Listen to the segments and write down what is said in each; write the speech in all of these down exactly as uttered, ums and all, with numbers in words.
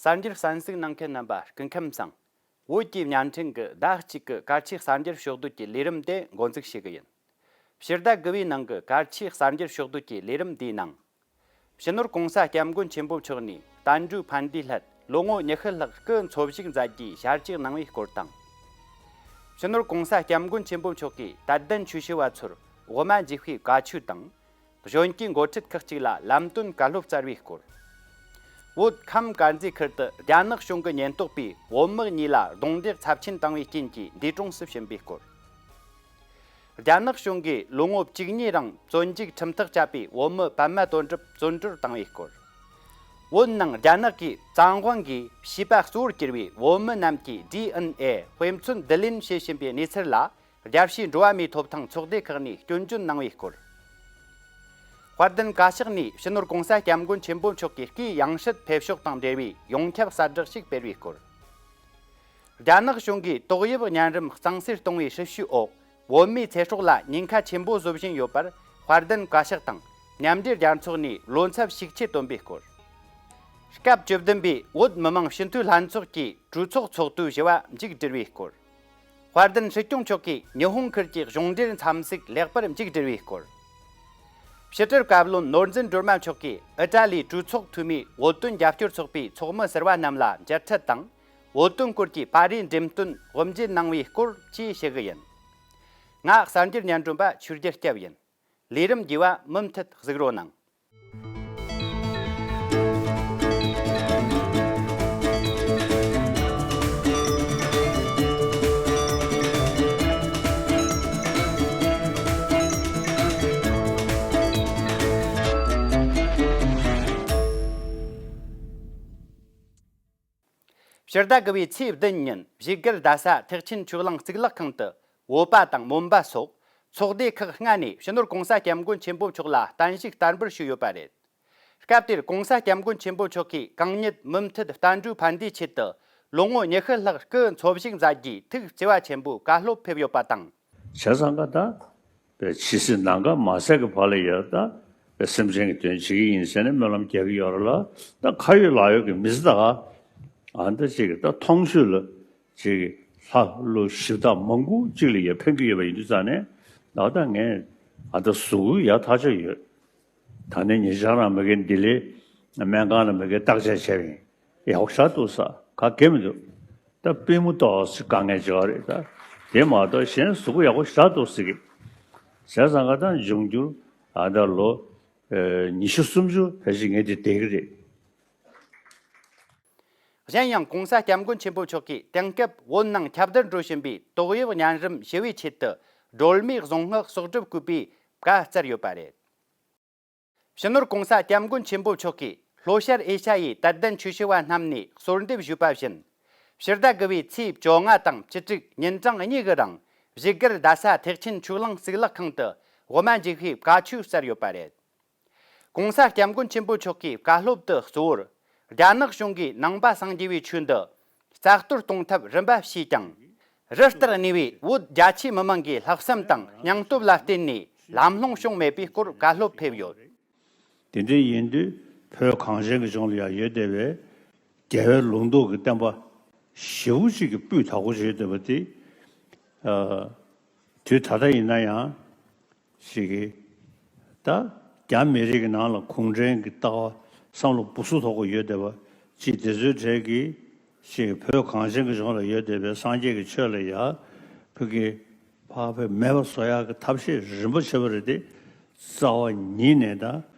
གསར་འགྱུར་གསན་གཟིགས་གནང་མཁན་རྣམ་པ་སྐུ་ཁམས་བཟང་། བོད་ཀྱི་བརྙན་འཕྲིན་གྱི་ཟླ་གཅིག་གི་གལ་ཆེའི་གསར་འགྱུར་ཕྱོགས་བསྡུས་ཀྱི་ལས་རིམ་དེ་འགོ་འཛུགས་བྱེད་ཀྱི་ཡིན། ཕྱི་ཟླ་དགུ་བའི་ནང་གི་གལ་ཆེའི་གསར་འགྱུར་ཕྱོགས་བསྡུས་ཀྱི་ལས་རིམ་འདིའི་ནང་། སྤྱི་ནོར་༸གོང་ས་༸སྐྱབས་མགོན་ཆེན་པོ་མཆོག་ནས་བསྟན་འགྲོའི་ཕན་བདེའི་སླད་ལོ་ངོ་ཉི་ཤུ་ལྷག་སྐུ་འཚོ་བཞུགས་མཛད་རྒྱུའི་ཞལ་གྱེས་གནང་བའི་སྐོར་དང་། སྤྱི་ནོར་༸གོང་ས་༸སྐྱབས་མགོན་ཆེན་པོ་མཆོག་གིས་དད་ལྡན་ཆོས་ཞུ་བ་ཚོར་འོ་མ་འཇུག་པའི་བཀའ་ཆོས་དང་། གཞོན་སྐྱེས་འགོ་ཁྲིད་ཁག་ཅིག་ལ་ལམ་སྟོན་བཀའ་སློབ་སྩལ་བའི་སྐོར། བོད་ཁམས་དཀར་མཛེས་ཁུལ་དུ་རྒྱ་ནག་གཞུང་གི་ཉེན་རྟོག་པས་བོད་དམག་གཉིས་ལ་རྡུང་རྡེག་ཚབས་ཆེན་བཏང་བའི་རྐྱེན་གྱིས་འདས་གྲོངས་སུ་ཕྱིན་པའི་སྐོར། རྒྱ་ནག་གཞུང་གིས་ལོ་ངོ་བཅུ་གཉིས་རིང་བཙོན་འཇུག་ཁྲིམས་ཐག་བཅད་པའི་བོད་མི་པད་མ་དོན་གྲུབ་བཙོན་གྲོལ་བཏང་བའི་སྐོར། བོད་ནང་རྒྱ་ནག་གིས་བཙན་དབང་གིས་བྱིས་པ་གཙོ་བོར་གྱུར་བའི་བོད་མི་རྣམས་ཀྱི་ཌི་ཨེན་ཨེ་དཔེ་མཚོན་བསྡུ་ལེན་བྱེད་བཞིན་པའི་གནས་ཚུལ་ལ། རྒྱལ་སྤྱིའི་འགྲོ་བ་མིའི་ཐོབ་ཐང་ཚོགས་སྡེ་ཁག་ནས་སྐྱོན་བརྗོད་གནང་བའི་སྐོར། དཔལ་ལྡན་བཀའ་ཤག་ནས་སྤྱི་ནོར་༸གོང་ས་༸སྐྱབས་མགོན་ཆེན་པོ་མཆོག་གི་སྐུའི་ཡང་སྲིད་ཕེབས་ཕྱོགས་དང་འབྲེལ་བའི་ཡོངས་ཁྱབ་གསལ་བསྒྲགས་ཤིག་སྤེལ་བའི་སྐོར། རྒྱ་ནག་གཞུང་གིས་ཏོག་དབྱིབས་གཉན་རིམས་གཙང་སེལ་གཏོང་བའི་སྲི་ཞུའི་འོག་བོད་མིའི་ཚེ་སྲོག་ལ་ཉེན་ཁ་ཆེན་པོ་བཟོ་བཞིན་ཡོད་པར་དཔལ་ལྡན་བཀའ་ཤག་དང་མཉམ་འབྲེལ་རྒྱལ་ཚོགས་ནས་བློ་འཚབ་ཤུགས་ཆེ་བཏོན་པའི་སྐོར། སྐབས་བཅུ་བདུན་པའི་བོད་མི་མང་སྤྱི་འཐུས་ལྷན་ཚོགས་ཀྱི་གྲོས་ཚོགས་ཚོགས་དུས་བཞི་པ་མཇུག་བསྒྲིལ་བའི་སྐོར། དཔལ་ལྡན་སྲིད་སྐྱོང་མཆོག་གིས་ཉི་ཧོང་ཁུལ་གྱི་གཞུང་འབྲེལ་འཚམས་གཟིགས་ལེགས་པར་མཇུག་བསྒྲིལ་བའི་སྐོར། ཕྱི་དྲིལ་བཀའ་བློན་ནོར་འཛིན་སྒྲོལ་མ་མཆོག་གིས་ཨི་ཏྲ་ལིའི་གྲོས་ཚོགས་འཐུས་མིའི་བོད་དོན་རྒྱབ་སྐྱོར་ཚོགས་པའི་ཚོགས་མི་ཟུར་པ་རྣམས་ལ་མཇལ་འཕྲད་དང་། བོད་དོན་སྐོར་གྱི་པར་རིས་འགྲེམས་སྟོན་དབུ་འབྱེད་གནང་བའི་སྐོར་བཅས་ཞུ་གི་ཡིན། ང་གསར་འགྱུར་སྙན་སྒྲོན་པ་ཆོས་རྒྱལ་སྐྱབས་ཡིན། ལས་རིམ་རྒྱས་པ་མུ་མཐུད་གཟིགས་རོགས་གནང་། ཕྱི་ཟླ་དགུ་པའི་ཚེས་བདུན་ཉིན་བཞུགས་སྒར་རྡ་ས་ཐེག་ཆེན་ཆོས་གླིང་གཙུག་ལག་ཁང་དུ་བོད་པ་དང་མོན་པ་སོགས་ཚོགས་སྡེ་ཁག་ལྔ་ནས་སྤྱི་ནོར་༸གོང་ས་༸སྐྱབས་མགོན་ཆེན་པོ་མཆོག་ལ་བརྟན་བཞུགས་བསྟར་འབུལ་ཞུས་ཡོད་པ་རེད། སྐབས་དེར་༸གོང་ས་༸སྐྱབས་མགོན་ཆེན་པོ་མཆོག་གིས་གང་ཉིད་མུ་མཐུད་བསྟན་འགྲོའི་ཕན་བདེའི་ཆེད་དུ་ལོ་ངོ་ཉི་ཤུ་ལྷག་སྐུ་འཚོ་བཞུགས་མཛད་རྒྱུའི་ཐུགས་བརྩེ་བ་ཆེན་པོས་བཀའ་སློབ་ཕེབས་ཡོད་པ་དང་། བྱས་ཙང་ཀ་ད། པའི་ཇི་སྲིད་ནམ་མཁའ་མ་ཟད་ཀྱི་བར་ལ་ཡང་ད་པའི་སེམས་ཅན་གྱི་དོན་བྱེད་ཀྱི་ཡིན་ཟེར་ནས་སྨོན་ལམ་རྒྱག་གི་ཡོད་རེད་ལ། ད་ཁ་ཡོད་ལག་ཡོད་ཀྱི་མི་ཚེ་ད་ག་ཨ་འདི་ཅིག་ད་མཐོང་ཆོས་ལ་ཅིག་ལྷ་ཀླུ་གཞི་བདག་མང་པོ་ཅིག་ལ་ཡང་ཕན་གྱི་ཡོད་པ་ཡིན་དུས་ཙང་ནས། ད་ད་ངས་ཨ་ད་གཟུགས་པོ་ཡག་ཐག་ཆོད་ཡོད། ད་ནས་ཉེ་ཆར་རང་མ་གི་ལྡི་ལི་སྨན་ཁང་ལ་མ་གི་བརྟག་དཔྱད་བྱས་པ་ཡིན། ཡག་པོ་ཞེ་དྲག་འདུག་ས་ག་གེ་མི་འདུག་ད་པུས་མོ་ཏོག་ཙམ་དཀའ་ངལ་ཅིག་ཡོད་རེད། ད་དེ་མ་གཏོགས་གཞན་གཟུགས་པོ་ཡག་པོ་ཞེ་དྲག་འདུག་ཟེར་གི། བྱས་ཙང་ཀ་ད་འབྱུང་འགྱུར་ཨ་ད་ལོ་ཨེ་ཉི་ཤུ་སུམ་ཅུ་ཕལ་ཆེར་ངས་དེ་བསྡད་ཀྱི་རེད། གཞན་ཡང་༸གོང་ས་༸སྐྱབས་མགོན་ཆེན་པོ་མཆོག་གིས་དེང་སྐབས་བོད་ནང་ཁྱབ་གདལ་འགྲོ་བཞིན་པའི་ཏོག་དབྱིབས་གཉན་རིམས་ཞི་བའི་ཆེད་དུ་སྒྲོལ་མའི་གཟུངས་སྔགས་གསོག་སྒྲུབ་དགོས་པའི་བཀའ་སྩལ་ཡོད་པ་རེད། སྤྱི་ནོར་༸གོང་ས་༸སྐྱབས་མགོན་ཆེན་པོ་མཆོག་གིས་ལྷོ་ཤར་ཨེ་ཤ་ཡའི་དད་ལྡན་ཆོས་ཞུ་བ་རྣམས་ནས་གསོལ་འདེབས་ཞུས་པ་བཞིན། ཕྱི་ཟླ་དགུ་པའི་ཚེས་བཅོ་ལྔ་དང་བཅུ་དྲུག་ཉིན་གྲངས་གཉིས་ཀྱི་རིང་བཞུགས་སྒར་རྡ་ས་ཐེག་ཆེན་ཆོས་གླིང་གཙུག་ལག་ཁང་དུ་འོ་མ་འཇུག་པའི་བཀའ་ཆོས་སྩལ་ཡོད་པ་རེད། ༸གོང་ས་༸སྐྱབས་མགོན་ཆེན་པོ་མཆོག་གིས་བཀའ་སློབ་ཏུ་གཙོ་བོར། རྒྱ་ནག་གཞུང་གིས་ནང་པ་སངས་རྒྱས་པའི་ཆོས་འདི་རྩ་གཏོར་གཏོང་ཐབས་རིམ་པ་བྱས་ཀྱང་། རི་ལྟར་གནས་པའི་བོད་རྒྱ་ཆེའི་མི་མང་གི་ལྷག་བསམ་དང་སྙིང་སྟོབས་ལ་བརྟེན་ནས་ལམ་ལྷོང་བྱུང་མེད་པའི་སྐོར་བཀའ་སློབ་ཕེབས་ཡོད། དེ་འདྲ་ཡིན་དུས་བོད་གངས་ཅན་གྱི་ལྗོངས་ལ་ཡང་ཡོད་བསྡད་པའི་རྒྱལ་བའི་ལུང་རྟོགས་ཀྱི་བསྟན་པ་ཞེ་པོ་ཅིག་གི་སྤུས་དག་པོ་ཅིག་ཡོད་བསྡད་པ་དེ། ཨ། དུས་ད་ལྟ་ཡིན་ན་ཡང་། ཞིག་གིས། ད། རྒྱ་མི་རིགས་ཀྱི་ནང་ལ་གུང་ཁྲན་གྱི་ལྟ་བ་བསམ་བློ་སྦུ་སུ་དོག་པོ་ཡོད་བསྡད་པ་ཅིག་དེ་ཚོའི་གྲས་ཀྱིས་ཞིག་བོད་གངས་ཅན་གྱི་ལྗོངས་ལ་ཡོད་བསྡད་པའི་སངས་རྒྱས་ཀྱི་ཆོས་ལ་ཡ་ཕ་གི་ཕར་བོད་མེད་པ་བཟོ་ཡག་གི་ཐབས་ཤེས་རིམ་པ་བྱས་པ་རེད་དེ། རྩ་བ་ཉིད་ནས་ད་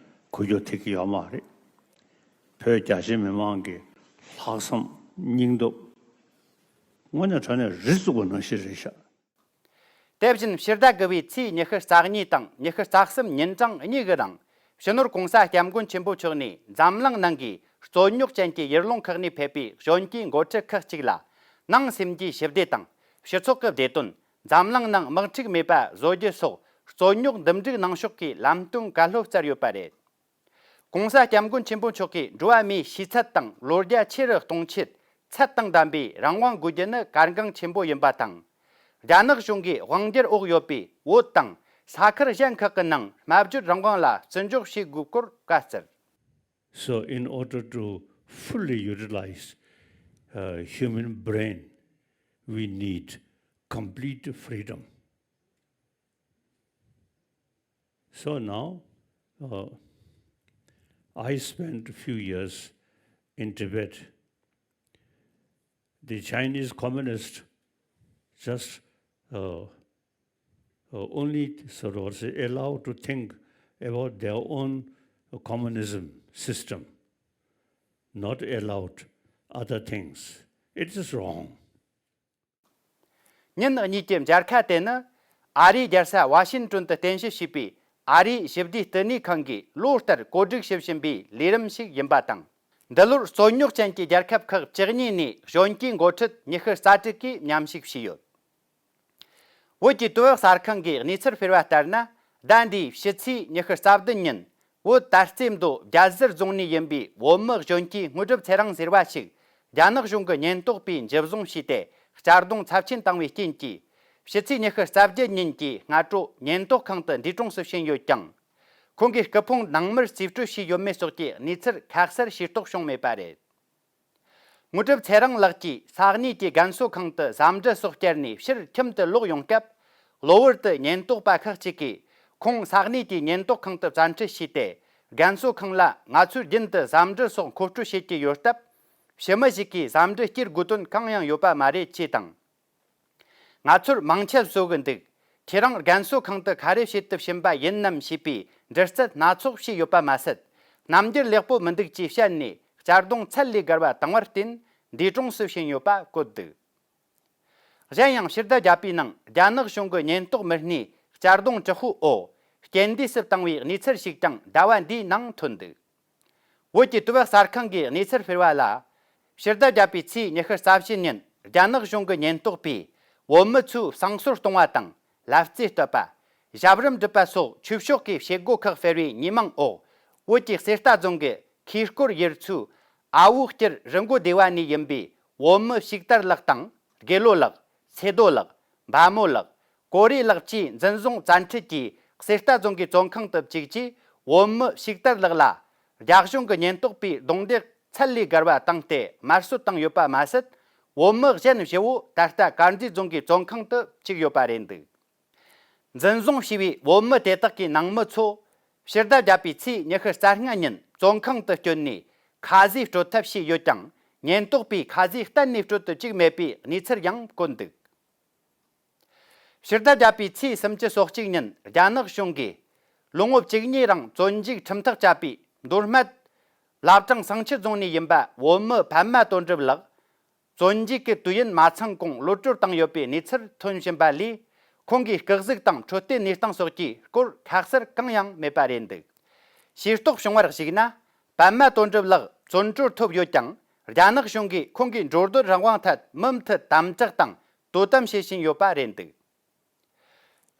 འགུལ་སྐྱོད་ཐེབས་ཀྱི་ཡོད་མ་རེད། བོད་རྒྱ་ཆེ་མི་མང་གི་ལྷག་བསམ་སྙིང་སྟོབས་དངོས་གནས་དྲང་གནས་རི་བཙུགས་པ་ནང་བཞིན་རེད་ཤག་དེ་བཞིན་ཕྱི་ཟླ་དགུ་པའི་ཚེས་ཉི་ཤུ་རྩ་གཉིས་དང་ཉི་ཤུ་རྩ་གསུམ་ཉིན་གྲངས་གཉིས་ཀྱི་རིང་། སྤྱི་ནོར་༸གོང་ས་༸སྐྱབས་མགོན་ཆེན་པོ་མཆོག་ནས་འཛམ་གླིང་ནང་གི་རྩོད་རྙོག་ཅན་གྱི་ཡུལ་ལུང་ཁག་ནས་ཕེབས་པའི་གཞོན་སྐྱེས་འགོ་ཁྲིད་ཁག་ཅིག་ལ། ནང་སེམས་ཀྱི་ཞི་བདེ་དང་སྤྱི་ཚོགས་ཀྱི་བདེ་དོན། འཛམ་གླིང་ནང་དམག་འཁྲུག་མེད་པ་བཟོ་རྒྱུ་སོགས་རྩོད་རྙོག་འདུམ་འགྲིག་གནང་ཕྱོགས་ཀྱི་ལམ་སྟོན་བཀའ་སློབ་སྩལ་ཡོད་པ་རེད། ༸གོང་ས་༸སྐྱབས་མགོན་ཆེན་པོ་མཆོག་གིས་འགྲོ་བ་མིའི་ཤེས་ཚད་དང་ལོ་རྒྱ་ཆེ་རུ་གཏོང་ཆེད་ཚད་དང་ལྡན་པའི་རང་དབང་དགོས་རྒྱུ་ནི་གལ་འགངས་ཆེན་པོ་ཡིན་པ་དང་། རྒྱ་ནག་གཞུང་གིས་དབང་སྒྱུར་འོག་ཡོད་པའི་བོད་དང་ས་ཁུལ་གཞན་ཁག་གི་ནང་སྨྲ་བརྗོད་རང་དབང་ལ་བརྩི་འཇོག་བྱེད་དགོས་སྐོར་བཀའ་སྩལ། So in order to fully utilize uh, human brain, we need complete freedom. So now, uh, I spent a few years in Tibet. The Chinese communists just uh, uh, only sort of say allowed to think about their own communism system, not allowed other things. It is wrong. ཉིན་གཉིས་ཀྱི་མཇལ་ཁ་དེ་ནི་ཨ་རིའི་རྒྱལ་ས་ཝ་ཤིན་ཀྲོན་དུ་རྟེན་གཞི་བྱས་པའི་ཨ་རིའི་ཞི་བདེའི་བསྟི་གནས་ཁང་གིས་ལོ་ལྟར་བཀོད་སྒྲིག་བྱེད་བཞིན་པའི་ལས་རིམ་ཞིག་ཡིན་པ་དང་། འདི་ལོར་རྩོད་རྙོག་ཅན་གྱི་རྒྱལ་ཁབ་ཁག་བཅུ་གཉིས་ནས་གཞོན་སྐྱེས་འགོ་ཁྲིད་ཉི་ཤུ་རྩ་དྲུག་གིས་མཉམ་ཞུགས་བྱས་ཡོད། བོད་ཀྱི་དུས་བབ་གསར་ཁང་གིས་གནས་ཚུལ་སྤེལ་བ་ལྟར་ན། ཟླ་འདིའི་ཕྱི་ཚེས་ཉི་ཤུ་རྩ་བདུན་ཉིན། བོད་དར་རྩེ་མདོ་རྒྱ་ཟུར་རྫོང་ནས་ཡིན་པའི་བོད་མི་གཞོན་སྐྱེས་དངོས་གྲུབ་ཚེ་རིང་ཟེར་བ་ཞིག་རྒྱ་ནག་གཞུང་གི་ཉེན་རྟོག་པས་འཇུ་བཟུང་བྱས་ཏེ། གཅར་རྡུང་ཚབས་ཆེན་བཏང་བའི་རྐྱེན་གྱིས། ཕྱི་ཚེས་ཉི་ཤུ་རྩ་བརྒྱད་ཉིན་གྱི་སྔ་དྲོ་ཉེན་རྟོག་ཁང་དུ་འདས་གྲོངས་སུ་ཕྱིན་ཡོད་ཀྱང་། ཁོང་གི་སྐུ་ཕུང་ནང་མིར་རྩིས་སྤྲོད་བྱས་ཡོད་མེད་སོགས་ཀྱི་གནས་ཚུལ་ཁ་གསལ་ཤེས་རྟོགས་བྱུང་མེད་པ་རེད། དངོས་གྲུབ་ཚེ་རིང་ལགས་ཀྱིས་ས་གནས་ཀྱི་རྒན་གསོ་ཁང་དུ་ཟ་འབྲུ་སོགས་བསྐྱལ་ནས་ཕྱིར་ཁྱིམ་དུ་ལོག་ཡོང་སྐབས། གློ་བུར་དུ་ཉེན་རྟོག་པ་ཁག་ཅིག་གིས་ཁོང་ས་གནས་ཀྱི་ཉེན་རྟོག་ཁང་དུ་བཙན་ཁྲིད་བྱས་ཏེ། རྒན་གསོ་ཁང་ལ་ང་ཚོས་རྒྱུན་དུ་ཟ་འབྲུ་སོགས་མཁོ་སྤྲོད་བྱེད་ཀྱི་ཡོད་སྟབས། ཕྱི་མི་ཞིག་གིས་ཟ་འབྲུ་སྐྱེལ་དགོས་དོན་གང་ཡང་ཡོད་པ་མ་རེད་ཅེས་དང་། ང་ཚོར་མིང་ཆད་བཟོ་གི་འདུག་ཁྱེད་རང་རྒན་གསོ་ཁང་དུ་ག་རེ་བྱེད་དུ་ཕྱིན་པ་ཡིན་ནམ་ཞེས་པའི་འདྲི་རྩད་སྣ་ཚོགས་བྱས་ཡོད་པ་མ་ཟད། རྣམ་འགྱུར་ལེགས་པོ་མི་འདུག་ཅེས་བཤད་ནས་གཅར་རྡུང་ཚད་ལས་བརྒལ་བ་བཏང་བར་བརྟེན་འདས་གྲོངས་སུ་ཕྱིན་ཡོད་པ་བཀོད་འདུག་གཞན་ཡང་ཕྱི་ཟླ་བརྒྱད་པའི་ནང་རྒྱ་ནག་གཞུང་གི་ཉེན་རྟོག་མི་སྣས་གཅར་རྡུང་དྲག་པོའི་འོག་རྐྱེན་འདས་སུ་བཏང་བའི་གནས་ཚུལ་ཞིག་ཀྱང་ཟླ་བ་འདིའི་ནང་ཐོན་འདུག་བོད་ཀྱི་དུས་བབ་གསར་ཁང་གིས་གནས་ཚུལ་སྤེལ་བ་ལ། ཕྱི་ཟླ་བརྒྱད་པའི་ཚེས་ཉི་ཤུ་རྩ་བཞི་ཉིན་རྒྱ་ནག་གཞུང་གི་ཉེན་རྟོག་པས་བོད་མི་ཚོའི་བསང་གསོལ་གཏོང་བ་དང་ལབ་རྩེ་གཏོད་པ། ཞབས་རིམ་སྒྲུབ་པ་སོགས་ཆོས་ཕྱོགས་ཀྱི་བྱེད་སྒོ་ཁག་སྤེལ་བའི་ཉེས་མིང་འོག་བོད་ཀྱི་གསེར་རྟ་རྫོང་གི་ཁེ་སྐོར་ཡུལ་ཚོའི་ཨ་བོ་སྐྱིར་རི་མགོ་སྡེ་བ་ནས་ཡིན་པའི་བོད་མི་ཕྱུག་དར་ལགས་དང་དགེ་ལོ་ལགས། ཚེ་རྡོ་ལགས། འབའ་མོ་ལགས། ཀོ་རེ་ལགས་བཅས་འཛིན་བཟུང་བཙན་ཁྲིད་ཀྱིས་གསེར་རྟ་རྫོང་གི་བཙོན་ཁང་དུ་བཅུག་རྗེས། བོད་མི་ཕྱུག་དར་ལགས་ལ་རྒྱ་གཞུང་གི་ཉེན་རྟོག་པས་རྡུང་རྡེག་ཚད་ལས་བརྒལ་བ་བཏང་སྟེ་དམར་གསོད་བཏང་ཡོད་པ་མ་ཟད། བོད་མི་གཞན་བཞི་བོ་ད་ལྟ་དཀར་མཛེས་རྫོང་གི་བཙོན་ཁང་དུ་བཅུག་ཡོད་པ་རེད་འདུག་འཛིན་བཟུང་བྱས་པའི་བོད་མི་དེ་དག་གི་ནང་མི་ཚོ་ཕྱི་ཟླ་བརྒྱད་པའི་ཚེས་ཉི་ཤུ་རྩ་ལྔ་ཉིན་བཙོན་ཁང་དུ་བསྐྱོད་ནས་ཁ་ཟས་སྤྲོད་ཐབས་བྱས་ཡོད་ཀྱང་། ཉེན་རྟོག་པས་ཁ་ཟས་གཏན་ནས་སྤྲོད་དུ་བཅུག་མེད་པའི་གནས་ཚུལ་ཡང་བཀོད་འདུག་ཕྱི་ཟླ་བརྒྱད་པའི་ཚེས་སུམ་ཅུ་སོ་གཅིག་ཉིན་རྒྱ་ནག་གཞུང་གིས་ལོ་ངོ་བཅུ་གཉིས་རིང་བཙོན་འཇུག་ཁྲིམས་ཐག་བཅད་པའི་མདོ་སྨད་བླ་བྲང་བསང་ཆུ་རྫོང་ནས་ཡིན་པ་བོད་མི་པད་མ་དོན་གྲུབ་ལགས། བཙོན་འཇུག་གི་དུས་ཡུན་མ་ཚང་གོང་གློད་གྲོལ་བཏང་ཡོད་པའི་གནས་ཚུལ་ཐོན་བཞིན་པ་ལས། ཁོང་གི་སྐུ་གཟུགས་དང་འཕྲོད་བསྟེན་གནས་སྟངས་སོགས་ཀྱི་སྐོར་ཁ་གསལ་གང་ཡང་མེད་པ་རེད་འདུག་ཤེས་རྟོགས་བྱུང་བར་གཞིགས་ན། པད་མ་དོན་གྲུབ་ལགས་བཙོན་གྲོལ་ཐོབ་ཡོད་ཀྱང་། རྒྱ་ནག་གཞུང་གིས་ཁོང་གི་འགྲོ་སྡོད་རང་དབང་ཐད་མུ་མཐུད་དམ་དྲག་དང་དོ་དམ་བྱེད་བཞིན་ཡོད་པ་རེད་འདུག་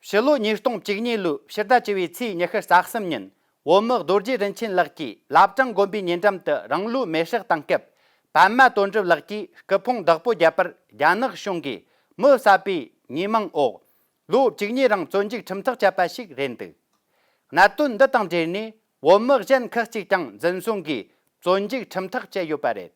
ཕྱི་ལོ་ཉིས་སྟོང་བཅུ་གཉིས་ལོའི་ཕྱི་ཟླ་བཅུ་བའི་ཚེས་ཉི་ཤུ་རྩ་གསུམ་ཉིན། བོད་མི་རྡོ་རྗེ་རིན་ཆེན་ལགས་ཀྱིས་བླ་བྲང་དགོན་པའི་ཉེ་འགྲམ་དུ་རང་ལུས་མེར་སྲེག་བཏང་སྐབས། པད་མ་དོན་གྲུབ་ལགས་ཀྱིས་སྐུ་ཕུང་བདག་པོ་བརྒྱབ་པར་རྒྱ་ནག་གཞུང་གིས་མི་བསད་པའི་ཉེས་མིང་འོག་ལོ་བཅུ་གཉིས་རིང་བཙོན་འཇུག་ཁྲིམས་ཐག་བཅད་པ་ཞིག་རེད་འདུག་གནད་དོན་འདི་དང་འབྲེལ་ནས་བོད་མི་གཞན་ཁག་ཅིག་ཀྱང་འཛིན་བཟུང་གིས་བཙོན་འཇུག་ཁྲིམས་ཐག་བཅད་ཡོད་པ་རེད།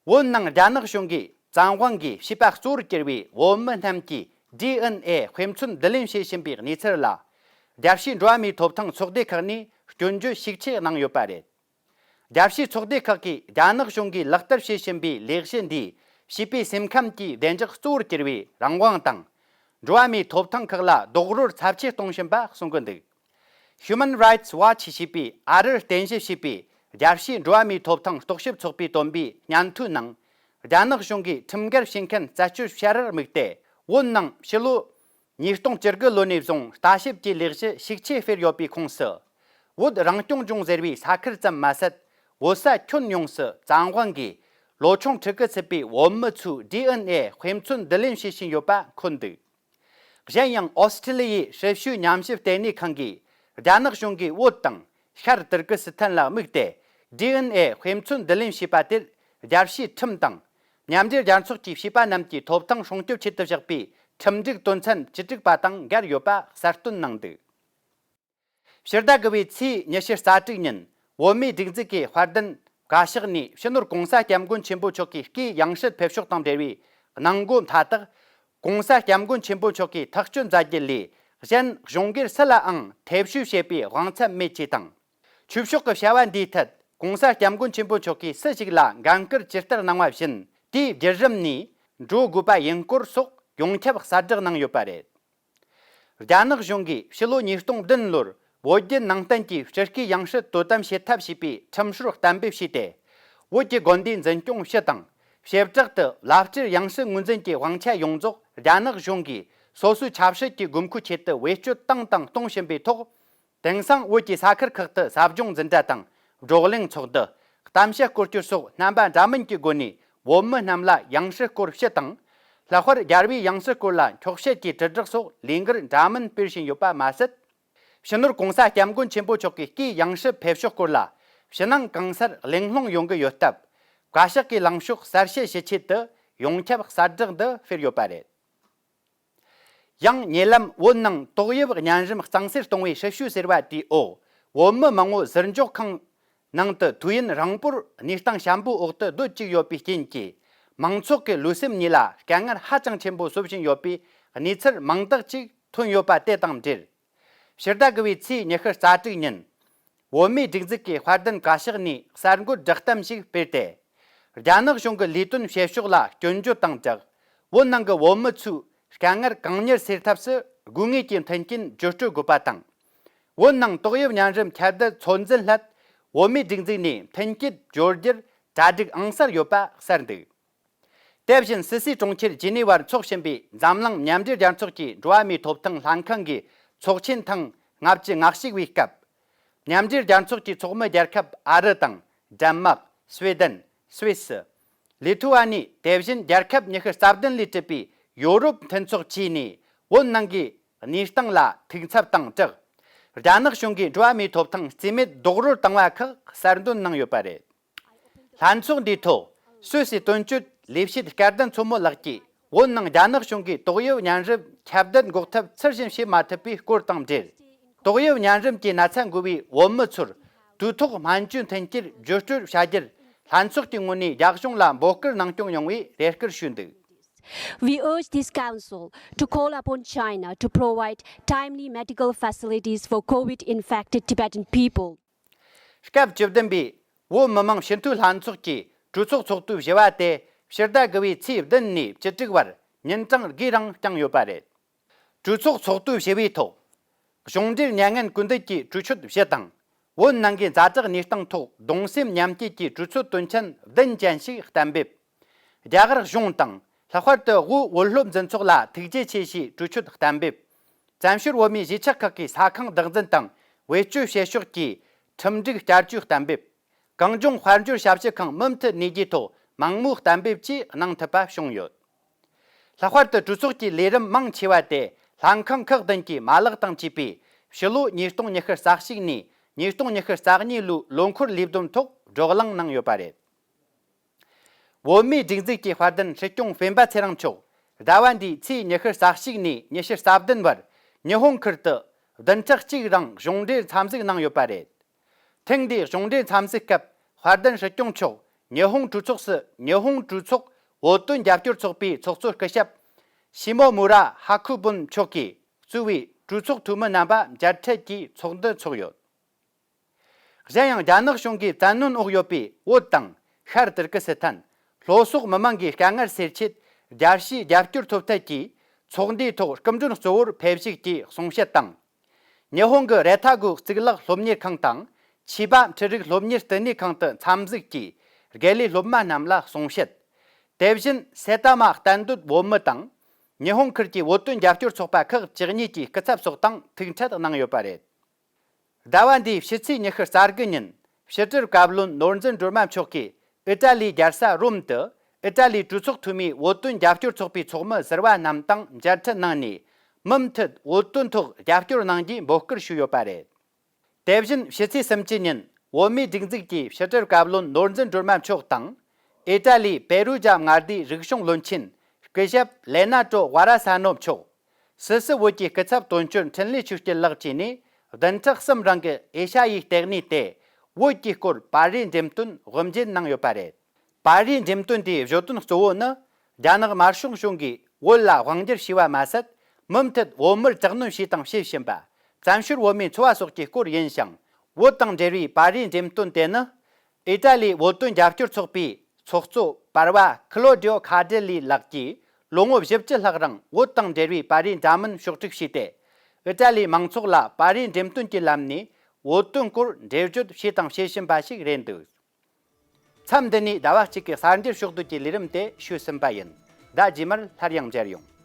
བོད་ནང་རྒྱ་ནག་གཞུང་གིས་བཙན་དབང་གིས་བྱིས་པ་གཙོ་བོར་གྱུར་བའི་བོད་མི་རྣམས་ཀྱི་ཌི་ཨེན་ཨེ་དཔེ་མཚོན་བསྡུ་ལེན་བྱེད་བཞིན་པའི་གནས་ཚུལ་ལ། རྒྱལ་སྤྱིའི་འགྲོ་བ་མིའི་ཐོབ་ཐང་ཚོགས་སྡེ་ཁག་ནས་སྐྱོན་བརྗོད་ཤུགས་ཆེ་གནང་ཡོད་པ་རེད། རྒྱལ་སྤྱིའི་ཚོགས་སྡེ་ཁག་གིས་རྒྱ་ནག་གཞུང་གིས་ལག་བསྟར་བྱེད་བཞིན་པའི་ལས་གཞི་འདིས་བྱིས་པའི་སེམས་ཁམས་ཀྱི་བདེ་འཇགས་གཙོ་བོར་གྱུར་བའི་རང་དབང་དང་། འགྲོ་བ་མིའི་ཐོབ་ཐང་ཁག་ལ་རྡོག་རོལ་ཚབས་ཆེ་གཏོང་བཞིན་པ་གསུང་གི་འདུག Human Rights Watch ཞེས་པའི་ཨ་རིར་རྟེན་གཞི་བྱས་པའི་རྒྱལ་སྤྱིའི་འགྲོ་བ་མིའི་ཐོབ་ཐང་རྟོག་ཞིབ་ཚོགས་པས་བཏོན་པའི་སྙན་ཐོའི་ནང་། རྒྱ་ནག་གཞུང་གིས་ཁྲིམས་འགལ་བྱེད་མཁན་རྩད་གཅོད་བྱ་རར་དམིགས་ཏེ། བོད་ནང་ཕྱི་ལོ་ཉིས་སྟོང་བཅུ་དགུ་ལོ་ནས་བཟུང་ལྟ་ཞིབ་ཀྱི་ལས་གཞི་ཤུགས་ཆེ་སྤེལ་ཡོད་པའི་ཁོངས་སུ། བོད་རང་སྐྱོང་ལྗོངས་ཟེར་བའི་ས་ཁུལ་ཙམ་མ་ཟད། བོད་ས་ཁྱོན་ཡོངས་སུ་བཙན་དབང་གིས་ལོ་ཆུང་ཕྲུ་གུ་ཚུད་པའི་བོད་མི་ཚོའི་ཌི་ཨེན་ཨེ་དཔེ་མཚོན་བསྡུ་ལེན་བྱེད་བཞིན་ཡོད་པ་འཁོད་འདུག་གཞན་ཡང་ཨོ་སི་ཁྲི་ལི་ཡའི་ཧྲིལ་ཤུལ་ཉམས་ཞིབ་ལྟེ་གནས་ཁང་གིས་རྒྱ་ནག་གཞུང་གིས་བོད་དང་ཤར་ཏུར་ཀི་སི་ཐན་ལ་དམིགས་ཏེ་ཌི་ཨེན་ཨེ་དཔེ་མཚོན་བསྡུ་ལེན་བྱས་པ་དེར་རྒྱལ་སྤྱིའི་ཁྲིམས་དང་། མཉམ་འབྲེལ་རྒྱལ་ཚོགས་ཀྱིས་བྱིས་པ་རྣམས་ཀྱི་ཐོབ་ཐང་སྲུང་སྐྱོབ་ཆེད་དུ་བཞག་པའི་ཁྲིམས་སྒྲིག་དོན་ཚན་བཅུ་དྲུག་པ་དང་འགལ་ཡོད་པ་གསལ་སྟོན་གནང་འདུག་ཕྱི་ཟླ་དགུ་བའི་ཚེས་ཉི་ཤུ་རྩ་དྲུག་ཉིན་བོད་མིའི་སྒྲིག་འཛུགས་ཀྱི་དཔལ་ལྡན་ བཀའ་ཤག་ནས་ཕྱི་ནོར་༸གོང་ས་༸སྐྱབས་མགོན་ཆེན་པོ་མཆོག་གི་སྐུའི་ཡང་སྲིད་ཕེབས་ཕྱོགས་དང་འབྲེལ་བའི་གནང་སྒོ་མཐའ་དག་༸གོང་ས་༸སྐྱབས་མགོན་ཆེན་པོ་མཆོག་གིས་ཐག་གཅོད་མཛད་རྒྱུ་ལས་གཞན་གཞུང་སྒེར་སུ་ལའང་ཐེ་བྱུས་བྱེད་པའི་དབང་ཚད་མེད་ཅེས་དང་། ཆོས་ཕྱོགས་ཀྱི་བྱ་བ་འདིའི་ཐད་༸གོང་ས་༸སྐྱབས་མགོན་ཆེན་པོ་མཆོག་གིས་སུ་ཞིག་ལ་འགན་ཁུར་ཇི་ལྟར་གནང་བ་བཞིན་དེའི་བརྒྱུད་རིམ་ནས་འགྲོ་དགོས་པ་ཡིན་སྐོར་སོགས་ཡོངས་ཁྱབ་གསལ་བསྒྲགས་གནང་ཡོད་པ་རེད། རྒྱ་ནག་གཞུང་གིས་ཕྱི་ལོ་ཉིས་སྟོང་བདུན་ལོར་བོད་བརྒྱུད་ནང་བསྟན་གྱི་སྤྲུལ་སྐུའི་ཡང་སྲིད་དོ་དམ་བྱེད་ཐབས་ཞེས་པའི་ཁྲིམས་སྲོལ་གཏན་འབེབས་བྱས་ཏེ། བོད་ཀྱི་དགོན་སྡེའི་འཛིན་སྐྱོང་སྤྱི་དང་། བྱེ་བྲག་ཏུ་བླ་སྤྲུལ་ཡང་སྲིད་ངོས་འཛིན་གྱི་དབང་ཆ་ཡོངས་རྫོགས་རྒྱ་ནག་གཞུང་གིས་སོ་སོའི་ཆབ་སྲིད་ཀྱི་དགོས་མཁོའི་ཆེད་དུ་བེད་སྤྱོད་བཏང་དང་གཏོང་བཞིན་པའི་ཐོག་དེང་སང་བོད་ཀྱི་ས་ཁུལ་ཁག་ཏུ་ཟབ་སྦྱོང་འཛིན་གྲྭ་དང་། བགྲོ་གླེང་ཚོགས་འདུ། གཏམ་བཤད་སྐོར་སྐྱོད་སོགས་རྣམ་པ་འདྲ་མིན་གྱི་སྒོ་ནས་བོད་མི་རྣམས་ལ་ཡང་སྲིད་སྐོར་ཞུ་དང་། ལྷག་པར་རྒྱལ་བའི་ཡང་སྲིད་སྐོར་ལ་འཁྱོག་བཤད་ཀྱི་དྲིལ་བསྒྲགས་སོགས་ལས་འགུལ་འདྲ་མིན་སྤེལ་བཞིན་ཡོད་པ་མ་ཟད། ཕྱི་ནོར་༸གོང་ས་༸སྐྱབས་མགོན་ཆེན་པོ་མཆོག་གི་སྐུའི་ཡང་སྲིད་ཕེབས་ཕྱོགས་སྐོར་ལ་ཕྱི་ནང་གང་སར་གླེང་སློང་ཡོང་གི་ཡོད་སྟབས། བཀའ་ཤག་གི་ལངས་ཕྱོགས་གསལ་བཤད་ཞུ་ཆེད་དུ་ཡོངས་ཁྱབ་གསལ་བསྒྲགས་འདི་སྤེལ་ཡོད་པ་རེད། ཡང་ཉེ་ལམ་བོད་ནང་ཏོག་དབྱིབས་གཉན་རིམས་གཙང་སེལ་གཏོང་བའི་སྲི་ཞུ་ཟེར་བ་དེའི་འོག་བོད་མི་མང་བོ་ཟུར་འཇོག་ཁང་ནང་དུ་དུས་ཡུན་རིང་པོར་གནས་སྟངས་ཞན་པོའི་འོག་ཏུ་སྡོད་བཅུག་ཡོད་པའི་རྐྱེན་གྱིས། མང་ཚོགས་ཀྱི་ལུས་སེམས་གཉིས་ལ་དཀའ་ངལ་ཧ་ཅང་ཆེན་པོ་བཟོ་བཞིན་ཡོད་པའི་གནས་ཚུལ་མང་དག་ཅིག་ཐོན་ཡོད་པ་དེ་དང་འབྲེལ། ཕྱི་ཟླ་དགུ་བའི་ཚེས་ཉི་ཤུ་རྩ་དྲུག་ཉིན། བོད་མིའི་སྒྲིག་འཛུགས་ཀྱི་དཔལ་ལྡན་བཀའ་ཤག་ནས་གསར་འགོད་བསྒྲགས་གཏམ་ཞིག་སྤེལ་ཏེ། རྒྱ་ནག་གཞུང་གི་ལས་དོན་བྱེད་ཕྱོགས་ལ་སྐྱོན་བརྗོད་དང་སྦྲགས། བོད་ནང་གི་བོད་མི་ཚོའི་དཀའ་ངལ་གང་མྱུར་སེལ་ཐབས་སུ་དགོས་ངེས་ཀྱི་མཐུན་རྐྱེན་བརྒྱུད་སྤྲོད་དགོས་པ་དང་། བོད་ནང་ཏོག་དབྱིབས་གཉན་རིམས་ཁྱབ་གདལ་ཚོད་འཛིན་སླད། བོད་མིའི་སྒྲིག་འཛུགས་ནས་མཐུན་རྐྱེན་སྦྱོར་རྒྱུར་གྲ་སྒྲིག་ཨང་གསར་ཡོད་པ་གསལ་འདུག་དེ་བཞིན་སུད་སིའི་གྲོང་ཁྱེར་ཇི་ནི་ཝར་འཚོགས་བཞིན་པའི་འཛམ་གླིང་མཉམ་འབྲེལ་རྒྱལ་ཚོགས་ཀྱི་འགྲོ་བ་མིའི་ཐོབ་ཐང་ལྷན་ཁང་གི་ཚོགས་ཆེན་ཐེངས་ལྔ་བཅུ་ང་གཅིག་པའི་སྐབས། མཉམ་འབྲེལ་རྒྱལ་ཚོགས་ཀྱི་ཚོགས་མི་རྒྱལ་ཁབ་ཨ་རི་དང་། ཌེན་མག་སུའེ་ཌེན། སུད་སི། ལི་ཐུ་ཝ་ནི། དེ་བཞིན་རྒྱལ་ཁབ་ཉི་ཤུ་རྩ་བདུན་ལས་གྲུབ་པའི་ཡོ་རོབ་མཐུན་ཚོགས་བཅས་ནས་བོད་ནང་གི་གནས་སྟངས་ལ་ཐུགས་འཚབ་དང་སྦྲགས། རྒྱ་ནག་གཞུང་གིས་འགྲོ་བ་མིའི་ཐོབ་ཐང་རྩིས་མེད་རྡོག་རོལ་བཏང་བ་ཁག་གསལ་འདོན་གནང་ཡོད་པ་རེད། ལྷན་ཚོགས་འདིའི་ཐོག་སུད་སི་དོན་གཅོད་ལས་བྱེད་སྐལ་ལྡན་མཚོ་མོ་ལགས་ཀྱིས་བོད་ནང་རྒྱ་ནག་གཞུང་གིས་ཏོག་དབྱིབས་གཉན་རིམས་ཁྱབ་གདལ་འགོག་ཐབས་ཚུལ་བཞིན་བྱེད་མ་ཐུབ་པའི་སྐོར་དང་འབྲེལ། ཏོག་དབྱིབས་གཉན་རིམས་ཀྱི་ན་ཚ་འགོས་པའི་བོད་མི་ཚོར་དུས་ཐོག་སྨན་བཅོས་མཐུན་རྐྱེན་བརྒྱུད་སྤྲོད་བྱ་རྒྱུར་ལྷན་ཚོགས་ཀྱི་ངོས་ནས་རྒྱ་གཞུང་ལ་འབོད་སྐུལ་གནང་སྐྱོང་ཡོང་བའི་རེ་སྐུལ་ཞུས་འདུག We urge this council to call upon China to provide timely medical facilities for COVID infected Tibetan people. སྐབས་བཅུ་བདུན་པའི་བོད་མི་མང་སྤྱི་འཐུས་ལྷན་ཚོགས་ཀྱི་གྲོས་ཚོགས་ཚོགས་དུས་བཞི་པ་དེ་ཕྱི་ཟླ་དགུ་བའི་ཚེས་བདུན་ནས་བཅུ་དྲུག་བར་ཉིན་གྲངས་དགུའི་རིང་བསྐྱངས་ཡོད་པ་རེད། གྲོས་ཚོགས་ཚོགས་དུས་བཞི་པའི་ཐོག་གཞུང་འབྲེལ་མྱ་ངན་གུས་འདུད་ཀྱི་གྲོས་ཆོད་བཞི་དང་། བོད་ནང་གི་ཛ་དྲག་གནས་སྟངས་ཐོག་གདུང་སེམས་མཉམ་སྐྱེད་ཀྱི་གྲོས་ཚོད་དོན་ཆེན་བདུན་ཅན་ཞིག་གཏན་འབེབས། རྒྱ་གར་གཞུང་དང་། ལྷག་པར་དུ་དབུས་བོད་སློབ་འཛིན་ཚོགས་ལ་ཐུགས་རྗེ་ཆེ་ཞེས་གྲོས་ཆོད་གཏན་འབེབས། བཙན་བྱོལ་བོད་མིའི་གཞིས་ཆགས་ཁག་གི་ས་ཁང་བདག་འཛིན་དང་བེད་སྤྱོད་བྱེད་ཕྱོགས་ཀྱི་ཁྲིམས་སྒྲིག་བསྐྱར་བཅོས་གཏན་འབེབས། གངས་ལྗོངས་དཔལ་འབྱོར་ཞབས་ཞུ་ཁང་མུ་མཐུད་གནས་རྒྱུའི་ཐོག་མང་མོས་གཏན་འབེབས་བཅས་གནང་ཐུབ་པ་བྱུང་ཡོད། ལྷག་པར་དུ་གྲོས་ཚོགས་ཀྱི་ལས་རིམ་མང་ཆེ་བ་དེ་ལྷན་ཁང་ཁག་བདུན་གྱི་མ་ལག་དང་བཅས་པའི་ཕྱི་ལོ་ཉིས་སྟོང་ཉི་ཤུ་རྩ་གཅིག་ནས་ཉིས་སྟོང་ཉི་ཤུ་རྩ་གཉིས་ལོའི་ལོ་འཁོར་ལས་བསྡོམས་ཐོག་བགྲོ་གླེང་གནང་ཡོད་པ་རེད། བོད་མིའི་སྒྲིག་འཛུགས་ཀྱི་དཔལ་ལྡན་སྲིད་སྐྱོང་སྤེན་པ་ཚེ་རིང་མཆོག་ཟླ་བ་འདིའི་ཚེས་ཉི་ཤུ་རྩ་གཅིག་ནས་ཉི་ཤུ་རྩ་བདུན་བར་ཉི་ཧོང་ཁུལ་དུ་བདུན་ཕྲག་གཅིག་རིང་གཞུང་འབྲེལ་འཚམས་གཟིགས་གནང་ཡོད་པ་རེད། ཐེངས་འདིའི་གཞུང་འབྲེལ་འཚམས་གཟིགས་སྐབས་དཔལ་ལྡན་སྲིད་སྐྱོང་མཆོག་ཉི་ཧོང་གྲོས་ཚོགས་སུ་ཉི་ཧོང་གྲོས་ཚོགས་བོད་དོན་རྒྱབ་སྐྱོར་ཚོགས་པའི་ཚོགས་གཙོ་སྐུ་ཞབས་ཤི་མོ་མུ་ར་ཧ་ཁུ་པུན་མཆོག་གིས་གཙོས་པའི་གྲོས་ཚོགས་འཐུས་མི་རྣམ་པ་མཇལ་འཕྲད་ཀྱིས་ཚོགས་འདུ་འཚོགས་ཡོད། གཞན་ཡང་རྒྱ་ནག་གཞུང་གིས་བཙན་གནོན་འོག་ཡོད་པའི་བོད་དང་ཤར་ཏུར་ཀི་སི་ཐན། ལྷོ་སོག་མི་མང་གི་དཀའ་ངལ་སེལ་ཆེད་རྒྱལ་སྤྱིའི་རྒྱབ་སྐྱོར་ཐོབ་ཐབས་ཀྱིས་ཚོགས་འདུའི་ཐོག་སྐུ་མགྲོན་གཙོ་བོར་ཕེབས་བཞུགས་ཀྱིས་གསུང་བཤད་དང་། ཉི་ཧོང་གི་རེ་ཐ་གོ་གཙུག་ལག་སློབ་གཉེར་ཁང་དང་ཆིས་པ་འཕྲུལ་རིག་སློབ་གཉེར་བསྟི་གནས་ཁང་དུ་འཚམས་གཟིགས་ཀྱིས་དགེ་ལས་སློབ་མ་རྣམས་ལ་གསུང་བཤད། དེ་བཞིན་སེ་ཏ་མ་གཏན་སྡོད་བོད་མི་དང་། ཉི་ཧོང་ཁུལ་གྱི་བོད་དོན་རྒྱབ་སྐྱོར་ཚོགས་པ་ཁག་བཅུ་གཉིས་ཀྱི་སྐུ་ཚབ་སོགས་དང་ཐུག་འཕྲད་གནང་ཡོད་པ་རེད། ཟླ་བ་འདིའི་ཕྱི་ཚེས་ཉི་ཤུ་རྩ་དགུ་ཉིན་ཕྱི་དྲིལ་བཀའ་བློན་ནོར་འཛིན་སྒྲོལ་མ་མཆོག་གིས་ཨི་ཏྲ་ལིའི་རྒྱལ་ས་རོམ་དུ་ཨི་ཏྲ་ལིའི་གྲོས་ཚོགས་འཐུས་མིའི་བོད་དོན་རྒྱབ་སྐྱོར་ཚོགས་པའི་ཚོགས་མི་ཟུར་པ་རྣམས་དང་མཇལ་འཕྲད་གནང་ནས་མུ་མཐུད་བོད་དོན་ཐོག་རྒྱབ་སྐྱོར་གནང་རྒྱུའི་འབོད་སྐུལ་ཞུས་ཡོད་པ་རེད། དེ་བཞིན་ཕྱི་ཚེས་སུམ་ཅུ་ཉིན་བོད་མིའི་སྒྲིག་འཛུགས་ཀྱི་ཕྱི་དྲིལ་བཀའ་བློན་ནོར་འཛིན་སྒྲོལ་མ་མཆོག་དང་ཨི་ཏྲ་ལིའི་པེ་རུ་ཇ་མངའ་སྡེའི་རིག་གཞུང་བློན་ཆེན་སྐུ་ཞབས་ལེ་ན་ཀྲོ་ཝ་ར་ས་ནོ་མཆོག་སི་སི་བོད་ཀྱི་སྐུ་ཚབ་དོན་གཅོད་འཕྲིན་ལས་ཆོས་སྐྱིད་ལགས་བཅས་ནས་བདུན་ཕྲག་གསུམ་རིང་གི་ཨེ་ཤ་ཡའི་ལྟེ་གནས་ཏེ་ བོད་ཀྱི་སྐོར་པར་རིས་འགྲེམས་སྟོན་དབུ་འབྱེད་གནང་ཡོད་པ་རེད། པར་རིས་འགྲེམས་སྟོན་དེའི་བརྗོད་དོན་གཙོ་བོ་ནི། རྒྱ་ནག་དམར་ཤོག་གཞུང་གིས་བོད་ལ་དབང་སྒྱུར་བྱས་པ་མ་ཟད། མུ་མཐུད་བོད་མིར་དྲག་གནོན་བྱས་དང་བྱེད་བཞིན་པ། བཙན་བྱོལ་བོད་མིའི་འཚོ་བ་སོགས་ཀྱི་སྐོར་ཡིན་ཞིང་། བོད་དང་འབྲེལ་བའི་པར་རིས་འགྲེམས་སྟོན་དེ་ནི། ཨི་ཏྲ་ལིའི་བོད་དོན་རྒྱབ་སྐྱོར་ཚོགས་པའི་ཚོགས་གཙོ་པར་བ་ཁི་ལོ་ཌིའོ་ཁ་ཌེ་ལི་ལགས་ཀྱིས་ལོ་ངོ་བཞི་བཅུ་ལྷག་རིང་བོད་དང་འབྲེལ་བའི་པར་རིས་འདྲ་མིན་ཕྱོགས་སྒྲིག་བྱས་ཏེ། ཨི་ཏྲ་ལིའི་མང་ཚོགས་ལ་པར་རིས་འགྲེམས་སྟོན་གྱི་ལམ་ནས་བོད་དོན་སྐོར་འགྲེལ་བརྗོད་བྱས་དང་བྱེད་བཞིན་པ་ཞིག་རེད་འདུག་མཚམས་འདི་ནས་ཟླ་བ་གཅིག་གི་གསར་འགྱུར་ཕྱོགས་བསྡུས་ཀྱི་ལས་རིམ་དེ་ཞུས་ཟིན་པ་ཡིན། ཟླ་རྗེས་མར་སླར་ཡང་མཇལ་ཡོང་།